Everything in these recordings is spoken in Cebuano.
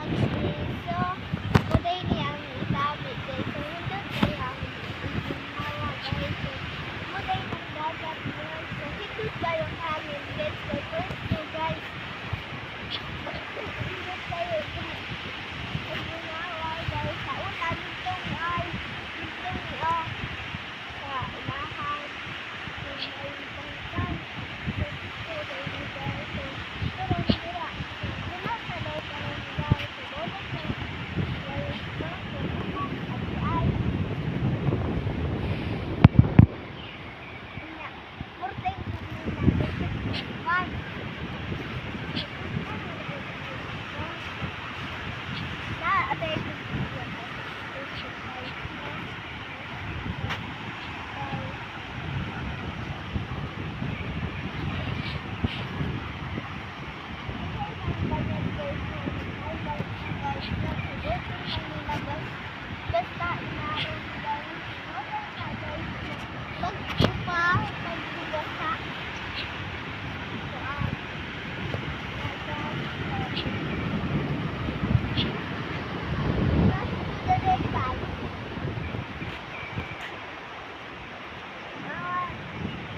Vlogs. So, today ni ang itabi, guys. So, hindot kayo ang ginhawa, guys. So, muday ng dagat, guys. So, hindot kayo ang hangin, guys. Kay first to, guys. Hindot kayo ang ginhawa, guys. Sa una, dito ni ay, dito ni oh, sa unahan. So, may bangkay. So, dito, guys. So, pero dira, so, muna sa daw karon, guys. So, doon na, guys. So, muna, at ay, nya, murteng nila, man. Na, atay, basta inaon, guys. Okay na, guys. Pag-upa, pag-ubasa. So, guys.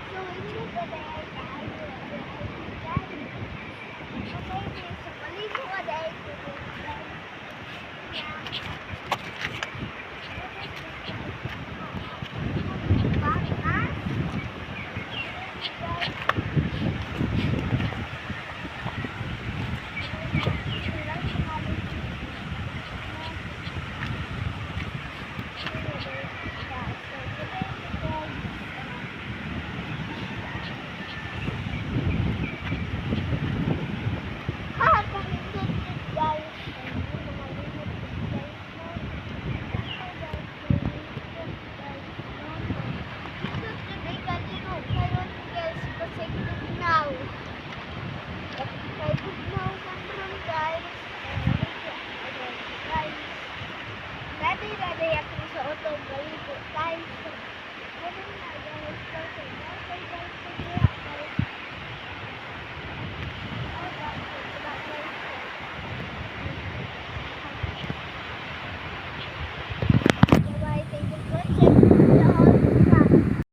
So, hindi ka dahil tayo. Guys. Okay, so paligo ka dahil guys. Yeah. Bakas. Guys. Ha, pumindot yun, guys. Guys, no? Guys, guys, no? Pindot yun ay kaligo karon, guys, kasi tugnaw. Kay tugnaw man ron, guys. Guys. Ready, ready ako sa auto maligo, guys. So, ganun na, guys. So, guys, guys, guys, guys.